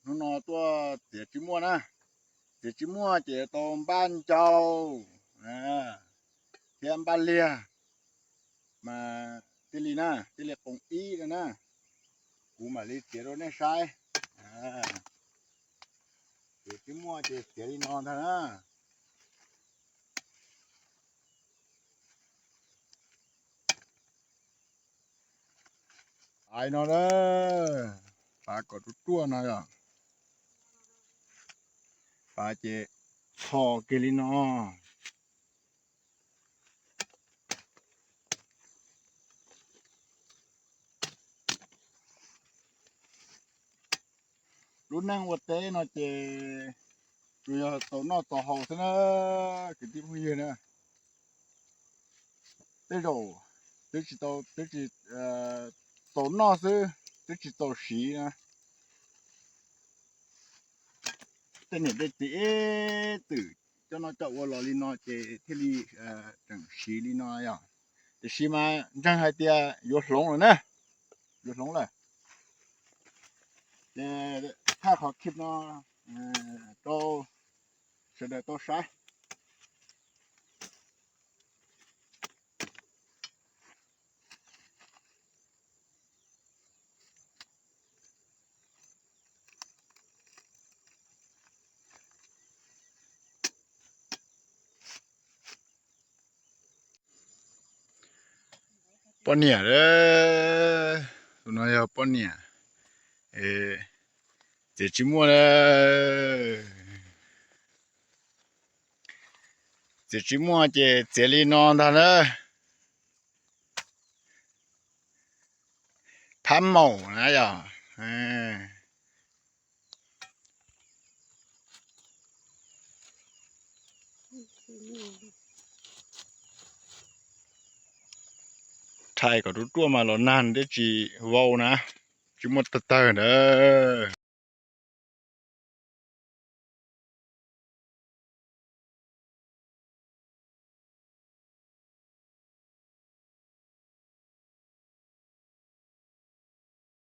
Hnub no tuaj txiav tsis muaj na, txiav tsis muaj ces tau npaj ncau thiab npaj liag mas thiaj li na, thiaj li qoom ib no na. Kuv mam li txiav rau nej saib. Txiav tsis muaj ces txiav li no ntag na. Hais no a, pav kom ruaj ruaj no yog, pav ces txhos kiag li no. Lub neej ua teb no ces tsuas yog txaus noj txaus haus xwb na, kwv tij phooj ywg na. Tej zaum twb tsis tau, twb tsis txaus noj xwb, twb tsis txaus siv na. Tej niam tej txiv ib txwm coj noj coj ua los li no ces thiaj li tseem siv li no yog. Tiam sis mas ntseeg hais tias yuav hloov lawm na, yuav hloov lawm. Ces thaij qhov clip no rau sawv daws tau saib. Poj niam, tus no yog poj niam, txiav tsis muaj na. Txiav tsis muaj ces txiav li no ntag na. Phab maum na yog. Rhais kom ruaj ruaj mas los nag thiaj tsis vau na, tsis muaj tawg tawg ntawd.